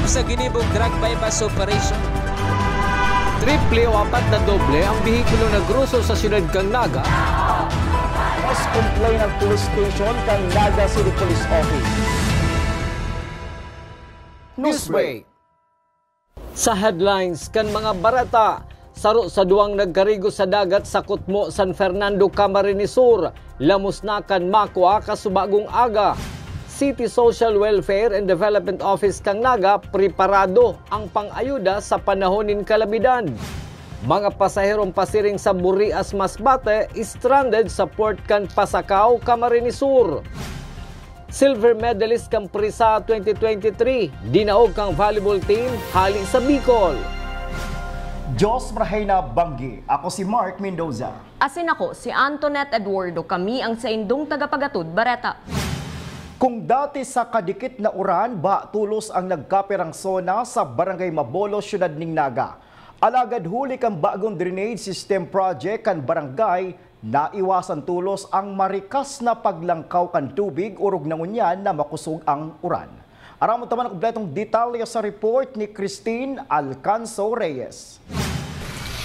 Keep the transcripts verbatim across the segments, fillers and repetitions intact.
Sa ginibong drug buy-bust operation. Triple o apat na doble ang behikulo na groso sa siyudad kan Naga. Mas complain ang police station kan Naga City Police Office. Newsbreak. Sa headlines kan mga bareta, saro sa duwang nagkarigo sa dagat sa Kutmo, San Fernando, Camarines Sur, lamos na kan makua kasubagong aga. City Social Welfare and Development Office kan Naga preparado ang pang-ayuda sa panahon nin kalamidad. Mga pasaherong pasiring sa Burias, Masbate, stranded sa port kan Pasacao, Camarines Sur. Silver medalist kan PRISA twenty twenty-three, dinaog kan volleyball team hali sa Bicol. Diyos marahay na banggi. Ako si Mark Mendoza. Asin ako, si Antoinette Eduardo. Kami ang saindong tagapagatod bareta. Kung dati sa kadikit na uran, ba tolos ang nagkapirang zona sa Barangay Mabolo, Siyudad nin Naga. Alagad huli kan bagong drainage system project kan barangay, naiwasan tolos ang marikas na paglangkaw kan tubig, orog na ngunyan na makosog ang uran. Aramon ta man an kompletong detalye sa report ni Christine Alcanzo Reyes.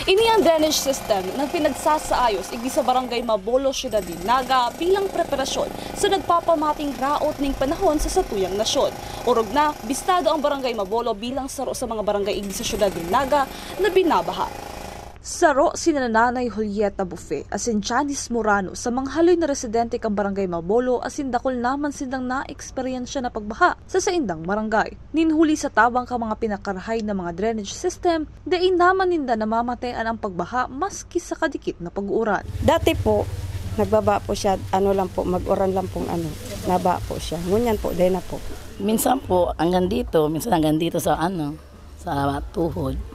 Ini ang drainage system na pinagsasaayos igdi sa Barangay Mabolo, Siyudad nin Naga, bilang preparasyon sa nagpapamating raot nin panahon sa satuyang nasyon. Orog na, bistado ang Barangay Mabolo bilang saro sa mga barangay igdi sa Siyudad nin Naga na binabaha. Saro sina Nanay Julieta Bufe asin Janice Morano sa mga haloy na residente kan Barangay Mabolo asin dakul naman sindang naeksperyensya na pagbaha sa saindang barangay. Nin huli sa tabang kan mga pinakarahay na mga drainage system, dai naman ninda namamatean ang pagbaha maski sa kadikit na pag-uuran. Dati po, nagbaba po siya, ano lang po, mag-uran lang pong ano, naba po siya. Ngunyan po, dai na po. Minsan po, hanggang dito, minsan hanggang dito sa ano, sa tuhod.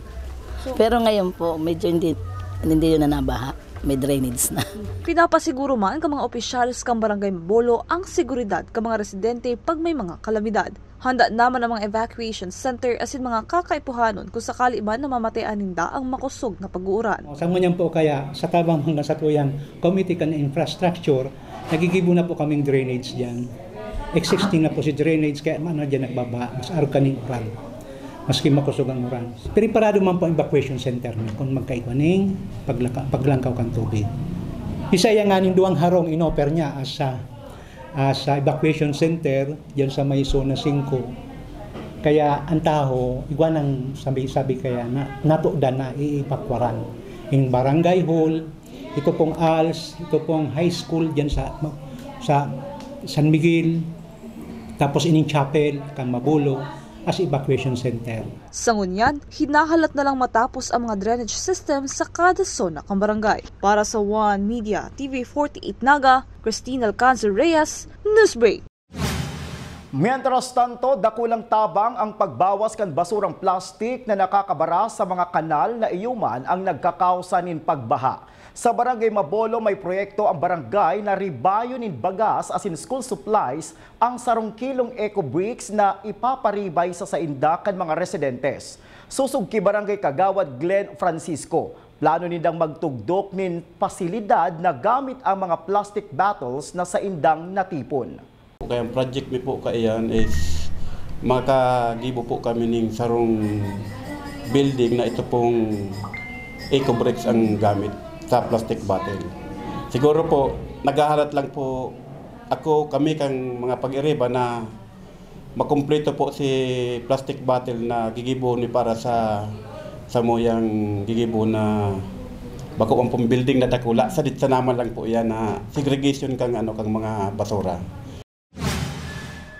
Pero ngayon po, medyo hindi, hindi yun na nabaha. May drainage na. Pinapasiguro man kan mga opisyales kan Barangay Mabolo ang seguridad kan mga residente pag may mga kalamidad. Handa naman ang mga evacuation center asin mga kakaipuhanon kung sakali man na mamatean ninda ang makosog na pag-uuran. Sa ngunyan po kaya, sa tabang hanggang sa tuyang committee kan infrastructure, nagigibo na po kaming drainage dyan. Existing na po si drainage, kaya maano dyan nagbabaha, mas arog kaning uran. Maski makosog ang uran. Preparado man po ang evacuation center na kung magkaigwa ning paglaka-, paglangkaw kan tubig. Isa iya nganing duwang harong in-offer niya as a, as a evacuation center diyan sa may zona singko. Kaya ang tawo, igwa nang sabi-sabi kaya na natudan na iipakwaran. Yung barangay hall, ito pong als, ito pong high school diyan sa, sa San Miguel, tapos ining chapel, kan Mabolo, as evacuation center. Sa ngunyan, hinahalat na lang matapos ang mga drainage system sa kada zona kan barangay. Para sa One Media, T V forty-eight Naga, Christine Alcanzar Reyes, Newsbreak. Mientras tanto, dakulang tabang ang pagbawas kan basurang plastik na nakakabara sa mga kanal na iyo man ang nagkakausa nin pagbaha. Sa Barangay Mabolo, may proyekto ang barangay na ribayo nin bagas asin school supplies ang sarong kilong eco bricks na ipaparibay sa sainda kan mga residentes. Sosog ki Barangay Kagawad Glenn Francisco, plano nindang magtugdok nin pasilidad na gamit ang mga plastic bottles na saindang natipon. Kaya ang project mi po kaiyan is makagibo po kami ning sarong building na ito pong eco bricks ang gamit sa plastic bottle. Siguro po, naghahalat lang po ako, kami kang mga pag-iriba na makumpleto po si plastic bottle na gigibo ni para sa, sa muyang gigibo na bako ang pong building na dakula. Sa ditsa naman lang po yan na segregation kang, ano, kang mga basura.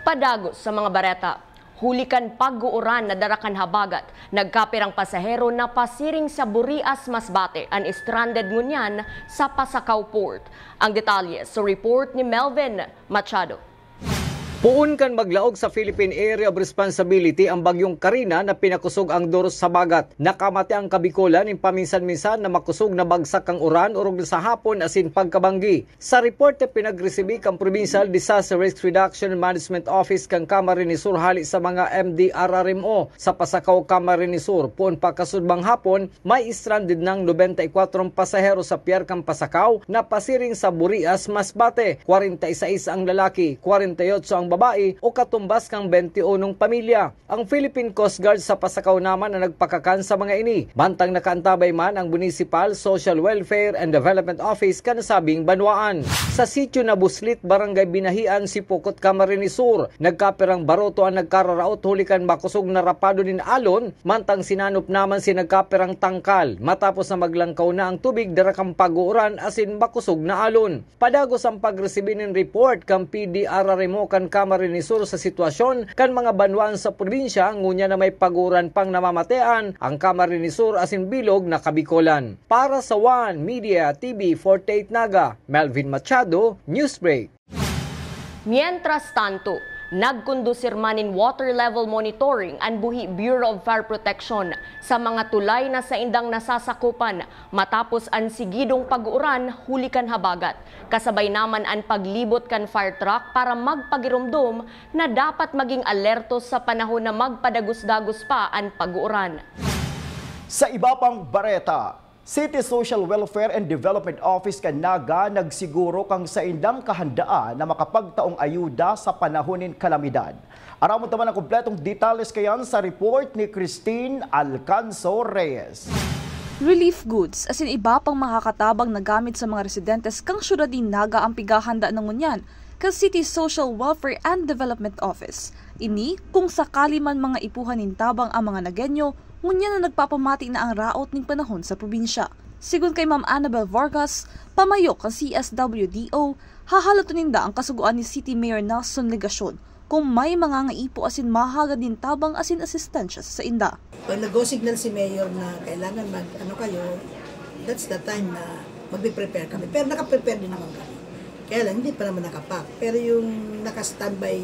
Padagos sa mga bareta. Huli kan pag-uuran na dara kan habagat, nagkapirang pasahero napasiring sa Burias, Masbate an stranded ngunyan sa Pasacao Port. Ang detalye sa report ni Melvin Machado. Poon kan maglaog sa Philippine Area of Responsibility ang bagyong Karina na pinakusog ang Doros sa habagat. Nakamate ang Kabikolan nin paminsan-minsan na makusog na bagsak kan uran orog sa hapon asin pagkabanggi. Sa report na pinagresibi kan Provincial Disaster Risk Reduction and Management Office kan Camarines Sur hali sa mga M D R R M O sa Pasacao, Camarines Sur, poon pa kasudbang hapon, may stranded nang nobenta y kwatro pasahero sa pier kan Pasacao na pasiring sa Burias, Masbate. Kwarenta y sais ang lalaki, kwarenta y otso ang babae o katumbas kan bente unong pamilya. Ang Philippine Coast Guard sa Pasacao naman ang nagpakakan sa mga ini, mantang nakaantabay man ang Municipal Social Welfare and Development Office kan nasabing banwaan. Sa Sitio Nabuslit, Barangay Binahian, Sipocot, Camarines Sur, nagkapirang baroto ang nagkararaot huli kan makosog na rapado nin alon, mantang sinanop naman si nagkapirang tangkal matapos na maglangkaw na ang tubig dara kan pag-uuran asin makosog na alon. Padagos an pagresibi nin report kan P D R R M O kan Camarines Sur sa sitwasyon kan mga banwaan sa probinsya, ngunyan na may pag-uuran pang namamatean ang Camarines Sur asin bilog na Kabikolan. Para sa One Media T V forty-eight Naga, Melvin Machado, Newsbreak. Mientras tanto, nagkondusir man nin water level monitoring an Buhi Bureau of Fire Protection sa mga tulay na saindang nasasakupan matapos an sigidong pag-uuran huli kan habagat. Kasabay naman an paglibot kan fire truck para magpagiromdom na dapat maging alerto sa panahon na magpadagos-dagos pa an pag-uuran. Sa iba pang bareta, City Social Welfare and Development Office kan Naga nagsiguro kan saindang kahandaan na makapagtaong ayuda sa panahon nin kalamidad. Aramon ta man an kompletong detalles kayan sa report ni Christine Alcanzo Reyes. Relief goods asin iba pang makakatabang na gamit sa mga residentes kan syudad nin Naga an pighahanda na ngunyan kan City Social Welfare and Development Office. Ini, kung sakali man mangaipuhan nin tabang an mga Nagueño, ngunyan na nagpapamati na ang raot nin panahon sa probinsya. Sigon kay Ma'am Annabel Vargas, pamayok kan C S W D O, hahaloton ninda an kasugoan ni City Mayor Nelson Legacion kung may mangangaipo asin mahagad nin tabang asin asistensya sa sainda. Pag nag-go signal si Mayor na kailangan mag-ano kayo, that's the time na magpe-prepare kami. Pero naka-prepare din naman kami. Kaya lang, hindi pa naman nakapack. Pero yung naka-standby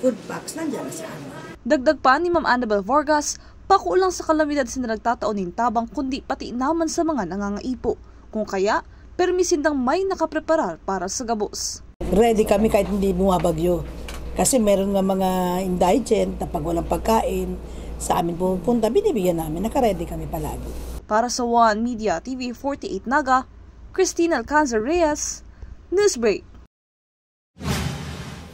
food packs, nandiyan na sa amin. Dagdag pa ni Ma'am Annabel Vargas, pakulang sa kalamidad sila nagtatao nin tabang, kundi pati naman sa mga nangangaipo. Kung kaya, permi sindang may nakapreparar para sa gabos. Ready kami kahit hindi bumabagyo. Kasi meron nga mga indigent na pag walang pagkain, sa amin pumupunta, binibigyan namin. Naka-ready kami palagi. Para sa One Media T V forty-eight Naga, Christine Alcanzar Reyes, Newsbreak.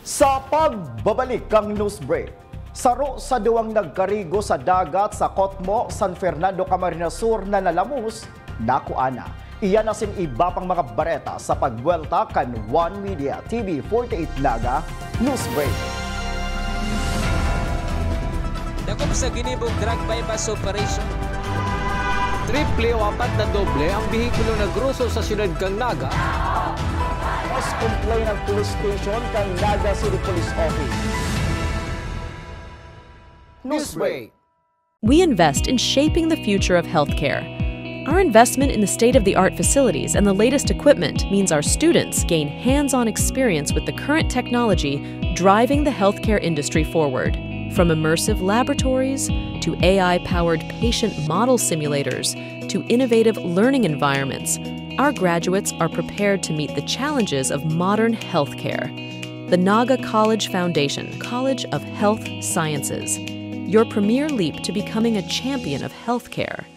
Sa pagbabalik kan Newsbreak, saro sa duwang nagkarigo sa dagat sa Cotmo, San Fernando, Camarines Sur na nalamos, nakuha na. Iyan asin iba pang mga bareta sa pagbuwelta kan One Media T V forty-eight Naga Newsbreak. Dakop sa ginibong drug buy-bust operation. Triple o apat na doble ang behikulo na groso sa siyudad kan Naga. Mas complain ang police station kan Naga City Police Office. Newsbreak. We invest in shaping the future of healthcare. Our investment in the state-of-the-art facilities and the latest equipment means our students gain hands-on experience with the current technology driving the healthcare industry forward. From immersive laboratories to A I-powered patient model simulators to innovative learning environments, our graduates are prepared to meet the challenges of modern healthcare. The Naga College Foundation, College of Health Sciences, your premier leap to becoming a champion of healthcare.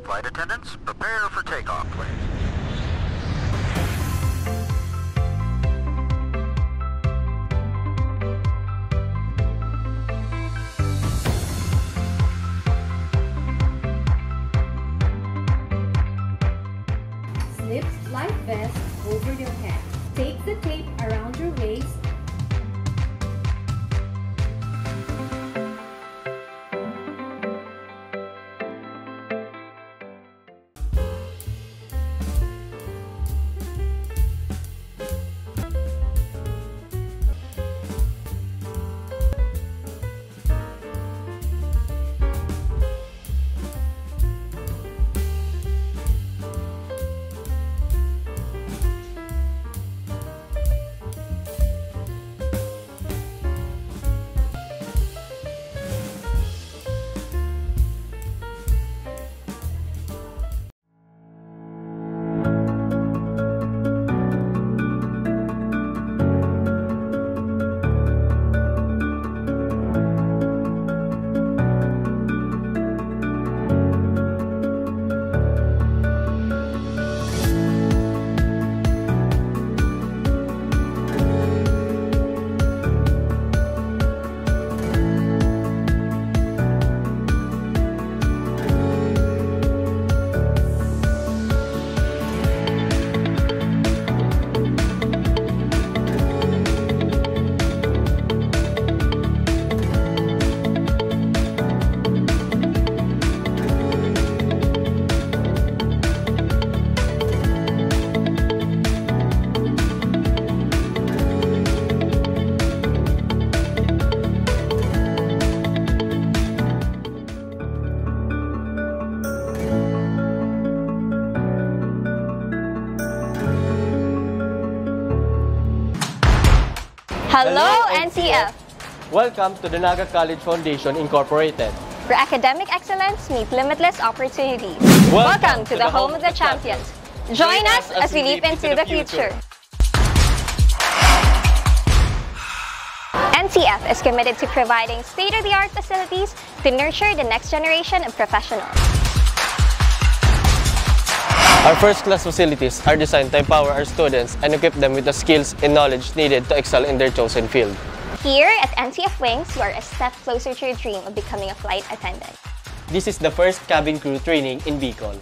Flight attendants, prepare for takeoff, please. Slip life vest over your head. Take the tape around your waist. Hello, N C F! Welcome to the Naga College Foundation Incorporated, where academic excellence meet limitless opportunities. Welcome to the home of the champions. Join us as we leap into the future. N C F is committed to providing state-of-the-art facilities to nurture the next generation of professionals. Our first-class facilities are designed to empower our students and equip them with the skills and knowledge needed to excel in their chosen field. Here at N C F Wings, you are a step closer to your dream of becoming a flight attendant. This is the first cabin crew training in Bicol.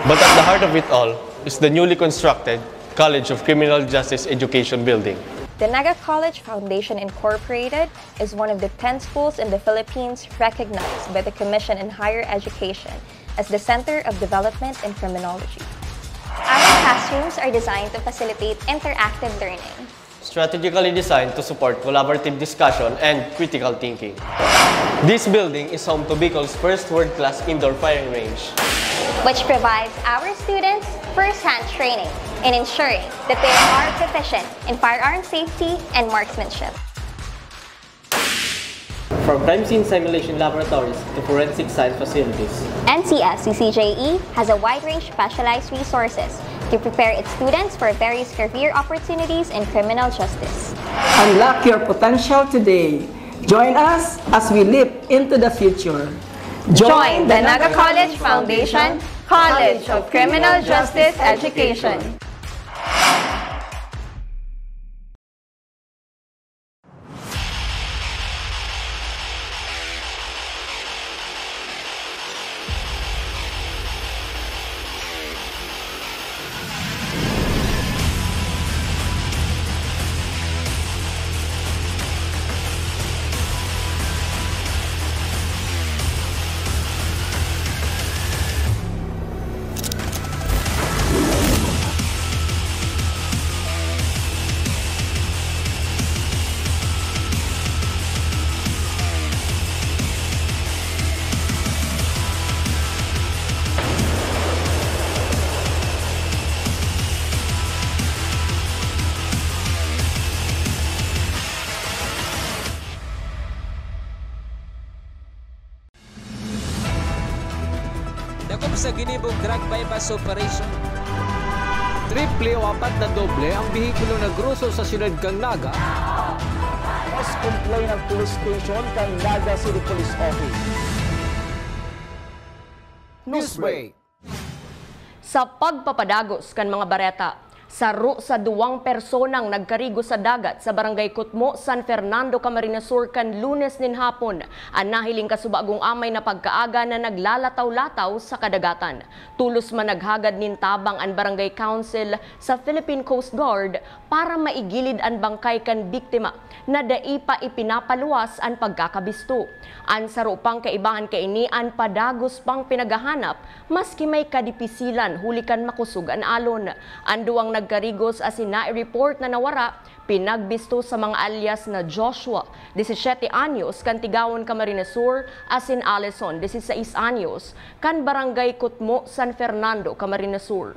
But at the heart of it all is the newly constructed College of Criminal Justice Education Building. The Naga College Foundation Incorporated is one of the ten schools in the Philippines recognized by the Commission on Higher Education as the Center of Development in Criminology. Our classrooms are designed to facilitate interactive learning, strategically designed to support collaborative discussion and critical thinking. This building is home to Bicol's first world-class indoor firing range, which provides our students first-hand training in ensuring that they are proficient in firearm safety and marksmanship. From crime scene simulation laboratories to forensic science facilities, N C F C C J E has a wide range of specialized resources to prepare its students for various career opportunities in criminal justice. Unlock your potential today. Join us as we leap into the future. Join the Naga College Foundation College of Criminal Justice Education. Dakop sa ginibong drug buy-bust operation. Triple o apat na doble ang behikulo na groso sa siyudad kan Naga. Mas complaint ang police station kan Naga City Police Office. Newsbreak. Sa pagpapadagos kan mga bareta, saro sa duwang personang nagkarigo sa dagat sa Barangay Kutmo, San Fernando, Camarines Sur kan Lunes nin hapon an nahiling kasubagong amay na pagkaaga na naglalataw-lataw sa kadagatan. Tolos man naghagad nin tabang an Barangay Council sa Philippine Coast Guard para maigilid an bangkay kan biktima na dai pa ipinapaluwas an pagkakabisto. An saro pang kaibahan kaini an padagos pang pinaghahanap maski may kadipisilan huli kan makosog an alon. An duwang nagkarigos asin nai-report na nawara, pinagbisto sa mga alyas na Joshua, disisiyete anyos, kan Tigaon, Camarines Sur, asin Alison, diseseis anyos, kan Barangay Kutmo, San Fernando, Camarines Sur.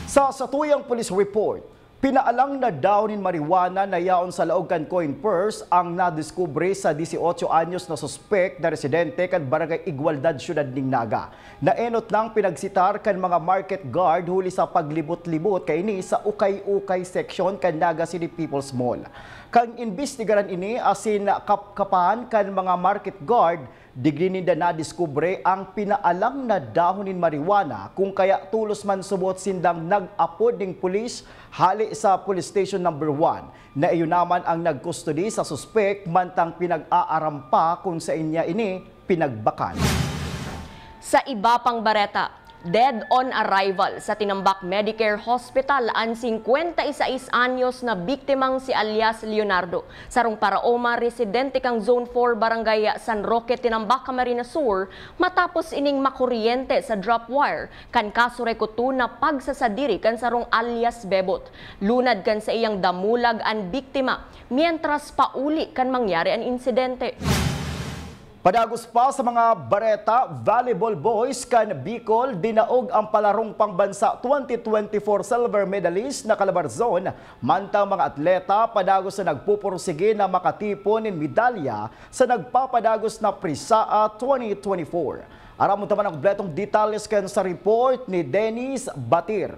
Sa satuyang police report, pinaalang na dahon nin marijuana na yaon sa laog kan coin purse ang nadiskubre sa dieciocho anyos na suspek na residente kan Barangay Igualdad, Siyudad nin Naga. Naenot nang pinagsitar kan mga market guard huli sa paglibot-libot kaini sa ukay-ukay seksyon kan Naga City People's Mall. Kan imbestigaran ini asin kapkapan kan mga market guard, digdi ninda nadiskubre ang pinaalang na dahon nin marijuana, kun kaya tolos man subot sindang nag-apod nin pulis hale sa Police Station Number One, na iyo naman ang nagkustodi sa suspek, mantang pinag-aaram pa kun saen niya ini pinagbakal. Sa iba pang bareta, dead on arrival sa Tinambac Medicare Hospital an singkwenta y sais anyos na biktimang si alias Leonardo, sarong paraoma residente kan Zone four, Barangay San Roque, Tinambac, Camarines Sur, matapos ining makuryente sa drop wire kan kaso rekuto na pagsasadiri kan sarong alias Bebot. Lunad kan saiyang damulag an biktima, mientras pauli kan mangyari an insidente. Padagos pa sa mga bareta, volleyball boys kan Bicol dinaog ang palarong pangbansa twenty twenty-four silver medalist na Calabarzon, mantang mga atleta padagos na nagpupursige na makatipon nin medalya sa nagpapadagos na PRISAA twenty twenty-four. Aramon ta man ang kompletong detalye kan sa report ni Dennis Batir.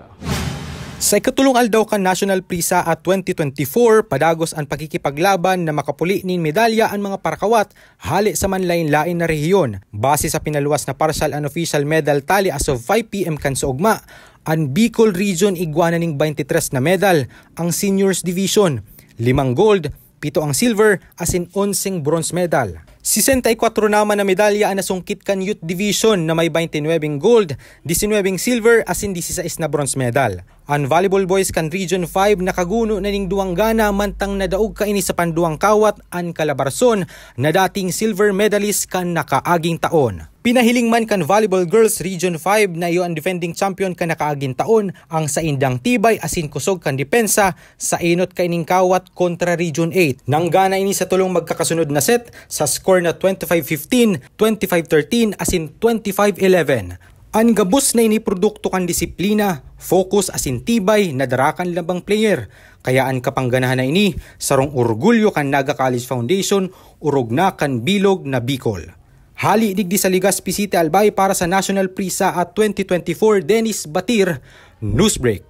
Sa ikatulong aldaw kan National PRISAA twenty twenty-four, padagos an pakikipaglaban na makapuli nin medalya an mga parakawat hale sa manlaen-laen na rehiyon. Base sa pinaluwas na partial and official medal tally as of five P M kan sa ugma, an Bicol Region igwa na ning twenty-three na medal, ang Seniors Division, limang gold, pito ang silver, asin onseng bronze medal. Sesenta y kwatro naman na medalya an nasungkit kan Youth Division na may twenty-nine gold, disinwebeng silver, asin disisais na bronze medal. An volleyball boys kan Region five nakaguno na nin duwang gana mantang nadaog kaini sa panduwang kawat an Calabarzon na dating silver medalist kan nakaaging taon. Pinahiling man kan Volleyball Girls Region five na iyo an defending champion kan nakaaging taon, ang saindang tibay asin kusog kan depensa sa enot kaining kawat kontra Region eight. Nanggana ini sa tolong magkakasunod na set sa score na twenty-five fifteen, twenty-five thirteen asin twenty-five eleven. An gabos na ini produkto kan disiplina, focus asin tibay na dara kan lambang player. Kaya an kapangganahan na ini, sarong orgulyo kan Naga College Foundation, orog na kan bilog na Bicol. Hali digdi sa Legazpi City, Albay para sa National PRISAA twenty twenty-four, Dennis Batir, Newsbreak.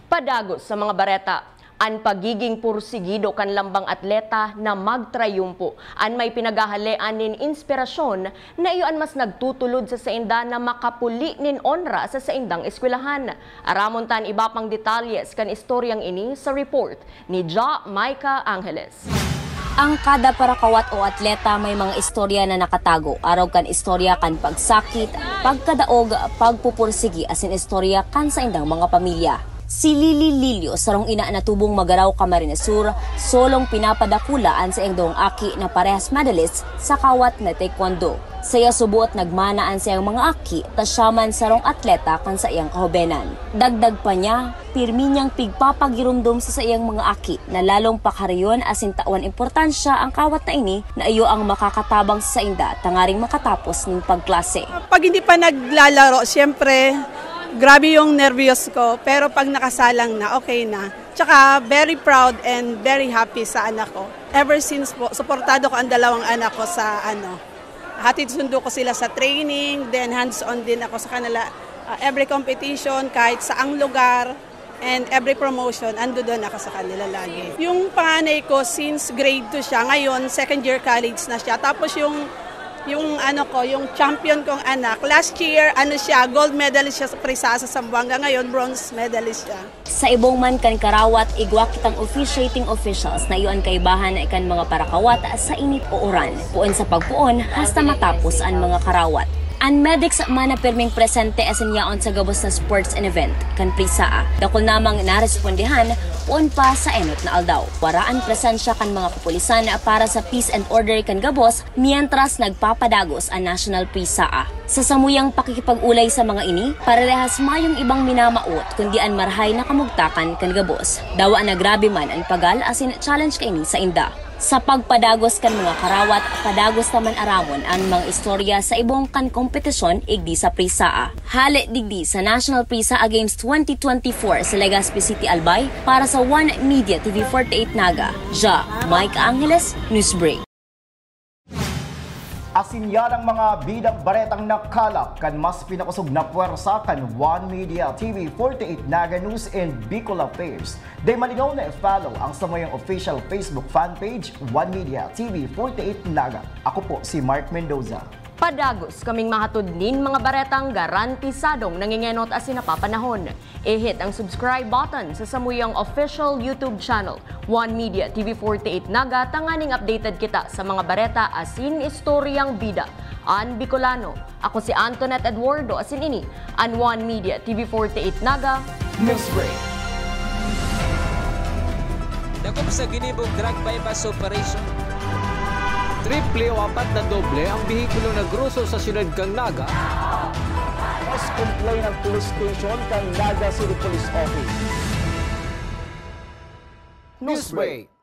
Padagos sa mga bareta, an pagiging pursigido kan lambang atleta na magtrayumpo an may pinaghahalean nin inspirasyon na iyo an mas nagtutulod sa sainda na makapuli nin onra sa saindang eskwelahan. Aramon ta an iba pang detalyes kan istoryang ini sa report ni Ja Micah Angeles. Ang kada parakawat o atleta may mga istorya na nakatago, arog kan istorya kan pagsakit, pagkadaog, pagpupursigi asin istorya kan saindang mga pamilya. Si Lily Lilio, sarong ina na tubong Magaraw, Camarines Sur, solong pinapadakula an saiyang duwang aki na parehas medalist sa kawat na taekwondo. Saiya subot nagmana an saiyang mga aki, ta siya man sarong atleta kan saiyang kahobenan. Dagdag pa niya, pirmi niyang pigpapagiromdom sa saiyang mga aki na lalong pakarayon asin tawan importansya ang kawat na ini na iyo ang makakatabang sa sainda tangaring makatapos nin pagklase. Pag hindi pa naglalaro, siyempre, grabe yung nervyos ko. Pero pag nakasalang na, okay na. Tsaka very proud and very happy sa anak ko. Ever since po, suportado ko ang dalawang anak ko sa ano, hatid sundo ko sila sa training, then hands-on din ako sa kanila. Ah, every competition, kahit saang lugar, and every promotion, ando doon ako sa kanila lagi. Yung panganay ko, since grade two siya, ngayon second year college na siya. Tapos yung yung ano ko, yung champion kong anak, last year, ano siya, gold medalist siya sa PRISAA sa Zamboanga, ngayon bronze medalist siya. Sa ibong man kan karawat, igwa kitang officiating officials na iyo an kaibahan kan mga parakawat sa init o uran. Poon sa pagpoon, hasta matapos an mga karawat. An medics man na pirming presente asin yaon sa gabos na sports and event kan PRISAA. Dakul namang narespondehan poon pa sa enot na aldaw. Wara an presensya kan mga kapulisan para sa peace and order kan gabos, mientras nagpapadagos an National PRISAA. Sa samuyang pakikipag-olay sa mga ini, parerehas mayong ibang minamawot kundi an marahay na kamugtakan kan gabos. Dawa na grabe man an pagal asin challenge kaini sainda. Sa pagpadagos kan mga karawat, padagos ta man aramon an mga istorya sa ibong kan kompetisyon igdi sa PRISAA. Hale digdi sa National PRISAA Games twenty twenty-four sa Legazpi City, Albay, para sa One Media T V forty-eight Naga. Ja, Mike Angeles, Newsbreak. Asin yan ang mga bidang baretang nakalap kan mas pinakosog na pwersa kan One Media T V forty-eight Naga News and Bicol Affairs. Dai malingaw na i-follow ang samuyang official Facebook fan page, One Media T V forty-eight Naga. Ako po si Mark Mendoza. Padagos kaming mahatod nin mga baretang garantisadong nangingenot asin napapanahon. I-hit ang subscribe button sa samuyang official YouTube channel, One Media T V forty-eight Naga, tanganing updated kita sa mga bareta asin istoryang bida. An Bicolano, ako si Antoinette Eduardo, asin ini an One Media T V forty-eight Naga Newsbreak. Dakop sa ginibong drug buy-bust operation. Triple o apat na doble ang behikulo na groso sa siyudad kan Naga. Mas complain ang police station kan Naga City Police Office. Newsbreak.